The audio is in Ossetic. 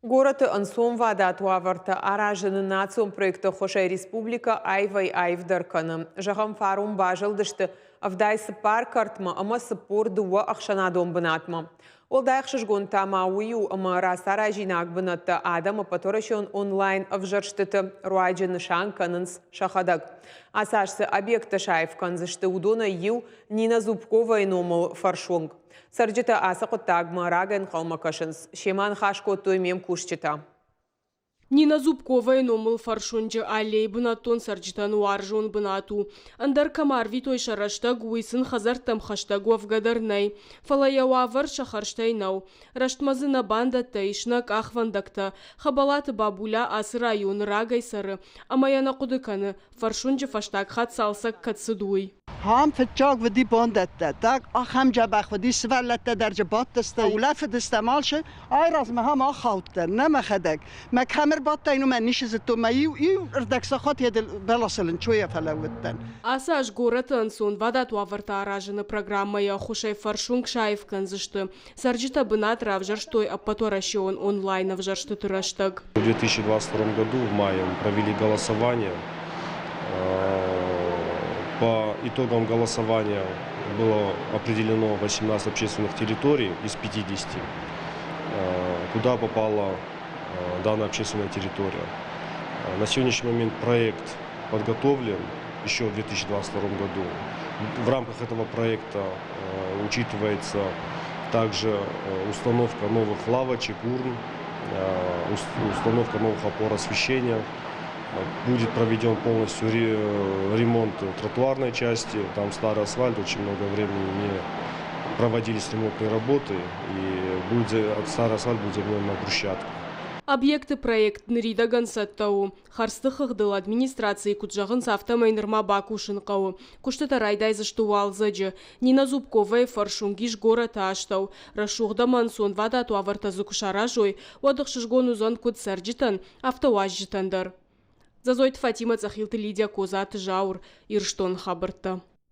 Горӕты ӕнцонвадат уавӕртӕ аразыны национ проекты ӕххуысӕй республикӕ аивӕй-аивдӕр кӕны. Зӕгъӕм, фарон базылдысты 74 кӕртмӕ ӕмӕ 42 ӕхсӕнадон бынатмӕ. Уӕлдай ӕхсызгон та ма уый у, ӕмӕ рацаразинаг бынӕттӕ адӕм ӕппӕтуӕрӕсеон онлайн-ӕвзӕрстыты руаджы нысан кӕнынц сӕхӕдӕг. Ацы аз цы объекттӕ саив кӕндзысты, уыдонӕй иу Нина Зубковайы номыл фӕрсуынг. Цӕрджытӕ ацы хъуыддагмӕ рагӕнхъӕлмӕ кӕсынц. Семӕ ныхас кодтой ме мкусджытӕ. Нина Зубковайы номыл фӕрсуынджы аллейы бынӕттон цӕрджытӕн уарзон бынат у. Ӕндӕр кӕм арвитой сӕ рӕстӕг, уый сын хӕдзӕрттӕм хӕстӕг уӕвгӕ дӕр нӕй. Фӕлӕ йӕ уавӕр сӕ хӕрзтӕй нӕу. Рӕстмӕ дзы нӕ бандӕттӕ ис, нӕ къахвӕндӕгтӕ. Хӕбӕлаты Бабуля ацы районы рагӕй цӕры ӕмӕ йӕ нӕ хъуыды кӕны, фӕрсуынджы фӕстаг хатт цалцӕг кӕд цыд, уый. Ам фыццаг уыди бандӕттӕ, так ахӕм дзӕбӕх уыди, сывӕллӕттӕ дӕр дзы бадтысты, улӕфыдыстӕм алцы. Айразмӕ ам ахаудтӕн, нӕ мӕхӕдӕг. Мӕ кӕм ӕрбадтӕн, уымӕн ницы зыдтон, мӕ иу иу ӕрдӕг сахат йӕ бӕласыл ӕнцойӕ фӕлӕууыдтӕн. Ацы аз горӕты ӕнцонвадат уавӕртӕ аразыны программӕйы ӕххуысӕй фӕрсуынг саив кӕндзысты. Цӕрджытӕ бынат равзӕрстой ӕппӕтуӕрӕсеон онлайн-ӕвзӕрстыты рӕстӕг. В 2022 году в мае мы провели голосование. По итогам голосования было определено 18 общественных территорий из 50, куда попала данная общественная территория. На сегодняшний момент проект подготовлен еще в 2022 году. В рамках этого проекта учитывается также установка новых лавочек, урн, установка новых опор освещения. Будет проведен полностью ремонт тротуарной части. Там старый асфальт, очень много времени не проводились ремонтные работы, и будет, старый асфальт будет заменен на брусчатку. Объекты проект ныридӕгӕн цӕттӕ у. Хӕрдзты хыгъдыл администрацийы куыд зӕгъынц, афтӕмӕй нырма бакусын хъӕуы. Куыстытӕ райдайдзысты уалдзӕджы. Нина Зубковайы фӕрсуынг ис горӕты астӕу. Рӕсугъд ӕмӕ ӕнцонвадат уавӕртӕ дзы куы саразой, уӕд ӕхсызгон уыдзӕн куыд цӕрджытӕн, афтӕ уазджытӕн дӕр. Дзӕзойты Фатимӕ, Цъӕхилты Лидия, Козаты Зауыр, Ирыстоны хабӕрттӕ.